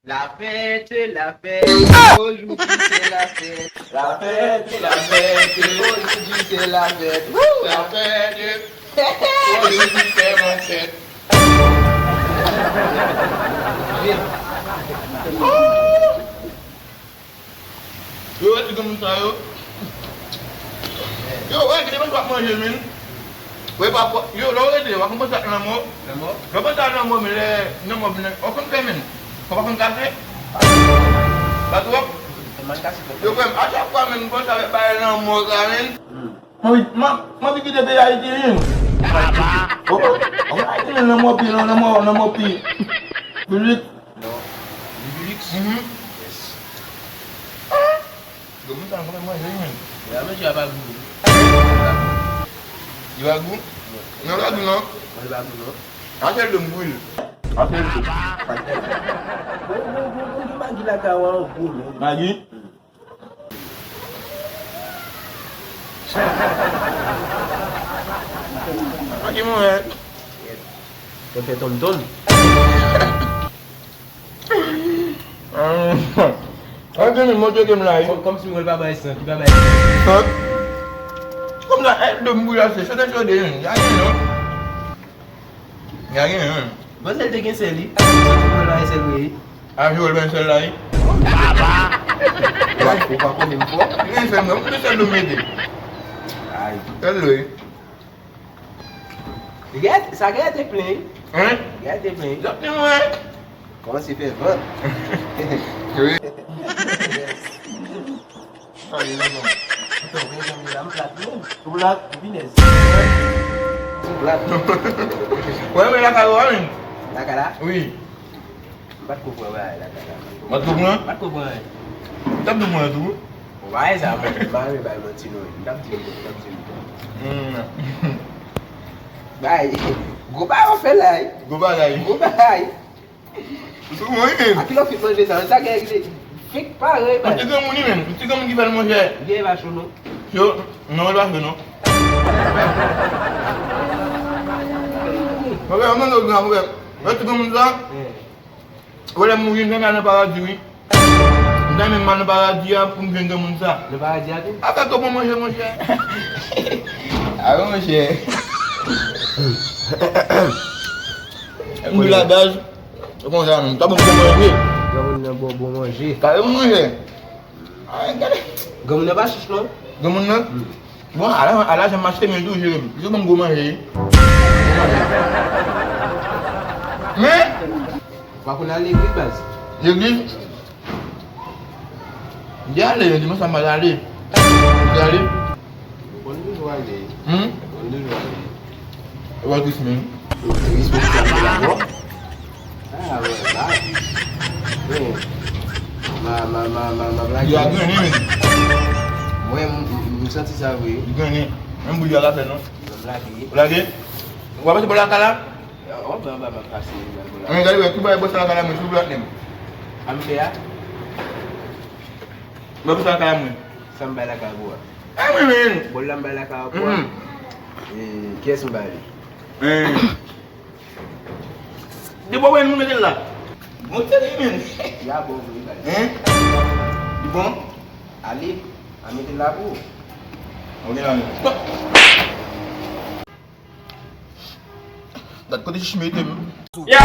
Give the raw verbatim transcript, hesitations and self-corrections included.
Lapèt, lapèt, ojouti se lapèt. Lapèt, lapèt, ojouti se lapèt. Woo! Lapèt, ojouti se lapèt. Yo, wè ti granmoun sa yo. Yo, wè, gade manje w ap manje, men. Wè, pa, pa, yo, lè w rete, w ap konn panse ak lanmò. Lanmò? Lè w panse ak lanmò, men lè lanmò vin, w ap konn fè, men. Kò w ap konn kase. Pa twòp. Yo, frè m, a chak fwa, men, m panse avèk bagay lanmò sa, men. Mwen, mwen, mwen vin kite peyi Ayiti, wi. Oh, oh, oh, Ayiti, men, lanmò pi, lanmò, lanmò pi. Pi lit. Non. Bibilix? Mhm. Yes. Granmoun sa, granmoun manje, wi, men. Li pa manje, li pa gou. Li pa gou? Non. Non, li pa gou, non. Non, li pa gou, non. Achèl de m bwil. Achèl de. Bon, bon, bon, bon, gen Magi lakay ou an gwo, men. Magi? Magi mwen. Mwen fè tonmtonm. Mwen gen moun montre ke m la, wi. Kòm, kòmsi mwen pa bay san, ki pa bay san. Kòm sa, e, de m bwil ase, chode, chode, wi. Gade, non. Gade, wi. Bon, sèl te gen sèl, wi. Sèl te gen sèl, wi. A, Joel, ben, sèl la, wi. Ou pa, ou pa konnen m fò? Li gen sèl, non. Ou gen sèl, nou mete. Ay. Sèl, wi. Gèt, sa gèt te plen. Hein? Gèt te plen. Zòt te mwen. Kòmanse fè vant. Wi. Sa ye, non, non. Atò, men janm ye la, m plat menm. Ou plat? Pinèz. M plat. Wè, men lakay ou a, men. Lakay la? Wi. M pa t konprann bagay la, kaka. Ou pa t konprann? M pa t konprann. M t ap di w konprann tou. Bon, bagay sa, mwen, m pa renmen bay manti, non. M t ap di w, m t ap di w. Hmm. Bay, gwo bagay w fè la, wi. Gwo bagay. Gwo bagay. Ou sou mwen, wi, men. A kilò fit manje sa, sa gen regle. Fik pare, bay. Ti granmoun, wi, men. Ti granmoun ki fè l, monchè. Gen vach ou non? Yo, non, l pa fè, non. Mwen, mwen, mwen, mwen, mwen, ti granmoun sa. Eh. Ou wè lè m mouri, m janm al nan paradi, wi. M ta renmen m al nan paradi a pou m jwenn granmoun sa. Nan paradi a tou? Afè twò bon manje, monchè. A wi, monchè. M di la baz, se konsa menm. Ta bon bon manje. Granmoun nan bon, bon manje. Kare monchè. Ay, gade. Granmoun nan pa chich, non? Granmoun nan? Hmm. Bon, ala, ala jan m achte men tou, jere m. Li ban m gwo manje. Men, ou pa konn al legliz, baz? Legliz? M te ale, men dimanch sa m pa t ale. Ou te ale? Ou konn toujou ale. Hmm? Ou konn toujou ale. Ou pa tris menm. Ou tris, men sa m te la bò. Ah, wè, ba. Men, ma, ma, ma, ma, ma blage. Li a grennen, men. Mwen, m, m, m santi sa vre. Li grennen. Menm bouyi a la fè, non? Mwen blage. Ou lage? Ou pa pase bò lakay la? Anba, anba, m ap pase, m ap pase. Anben, gade, wè, tou bay bò sa lakay la, mwen, silvouplè, mwen. Sa m fè a? Bay bò sa lakay la, mwen. Sa m bay lakay ou a? A, mwen, men. Bò la m bay lakay ou a? Mhm. E, kiyès m ba li? Eh. Depi w wè moun mete l la. Bon, tande, men. Ya bon vre, bay. Hein? Li bon? Ale, a mete l la pou ou. Ok, la, men. Gad kote chich mete m. Ya!